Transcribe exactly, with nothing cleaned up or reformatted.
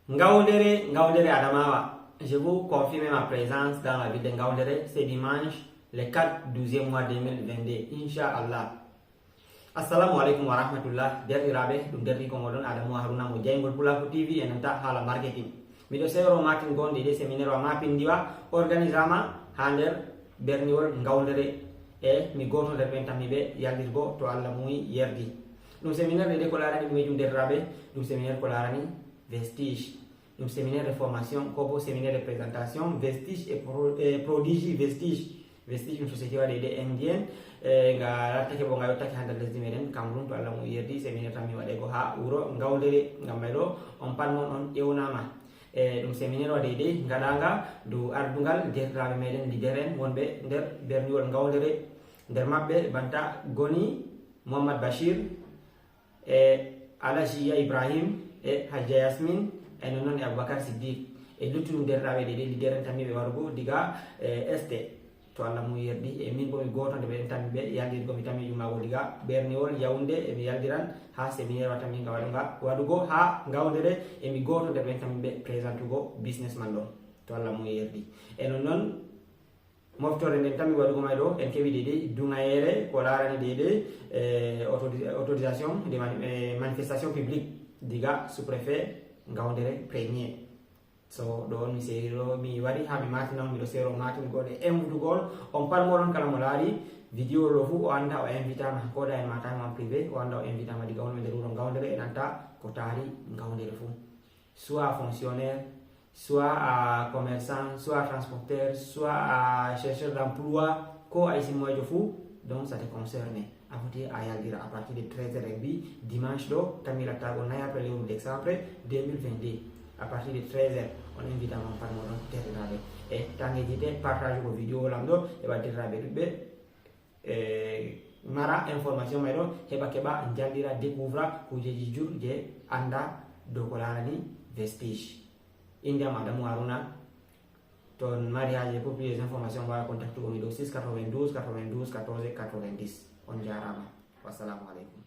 Ngawdere, Ngawdere Adamawa. Je vous confirme ma présence dans la ville de Ngawdere ce dimanche, le quatre douzième mois deux mille vingt-deux, Inch'Allah. Assalamu alaikum wa rahmatullah. Derɗiraaɓe, ɗum derɗiiko moɗon Adamu Haruna mo jayngol Pulaaku T V e nanta haala marketing. Miɗo sewro matin gonɗe ɗe séminaire wa mapindiwa organisama ha nder berniwol Ngawdere, e mi gooto nder ɓen tammi ɓe yaldirgo to Allah muyi yerdi. Ɗum séminaire ɗe ɗe ko laarani ɗum mejum derɗiraaɓe, ɗum séminaire ko laarani vestige. Ɗum séminaire de formation ko bo séminaire de présentation vestige e pro- e prodige vestige. Vestige ɗum société waɗe ɗe indienne, e nga lattake bo nga yottake ha nder lesdi meɗen Cameroun, to Allah muyi yerdi. Séminaire tan mi waɗe go ha wuro Ngawdere, ngam may ɗo on pat mon on ewnama. E ɗum séminaire waɗe ɗe ngaɗanga dow ardungal derɗiraaɓe meɗen leader en wonɓe nder berniwol Ngawdere. Nder maɓɓe banta goni Mohammad Bachir, e Alaji Ya Ibrahim, e Hajja Yasmin, e nonnon e Aboubacar Siddiq, e luttuɗum derɗiraaɓe ɗe ɗe leader en tammi ɓe warugo diga e este, to Allah muyi yerdi. E min bo mi gooto nder ɓen tammi ɓe yaldirgo, mi tammi jumaago diga berniwol Yaoundé, e mi yaldiran ha séminaire wa tammi nga waɗuga waɗugo ha Ngawdere, e mi gooto nder ɓen tammi ɓe présentugo business man ɗon, to Allah muyi yerdi. E nonnon moftorde nden tammi waɗugo may ɗo, en keɓi ɗe ɗe duŋayere ko laarani ɗe ɗe e autori- autorisation de mani- e manifestation publique diga sous-préfet Ngawdere premier. So ɗo on mi seeriro mi wari ha mi matina on, miɗo seero matin goɗe envutugol on pat moɗon kala mo laari vidéo ɗo fu o anda o invitama, ko da en matama en privé, o anda o invitama diga on nder wuro Ngawdere e nanta ko taari Ngawdere fu, soit fonctionnaire, soit à commerçant, soit à transporteur, soit à chercheur d'emploi, ko ay sinmoyjo fu, donc ça te concerne. A foti a yaltira à partir de treize heures et demie dimanche ɗo tammi lattago nayi après lewru décembre deux mille vingt-deux. À partir de treize heures on invitama on pat moɗon derɗiraaɓe, e tange jite partage ko vidéo lam ɗo e waddirraɓe ɗuɓɓe e mara information may ɗo, heɓa keɓa jallira découvra kujeji jur je anda dow ko larani vestige. Inde am Adamu Haruna. To on mari haaje pour plus des informations, mbaawa contactugo mi dow six quatre-vingt-douze quatre-vingt-douze quatorze quatre-vingt-dix. On jaaraama. Wassalamu aleykum.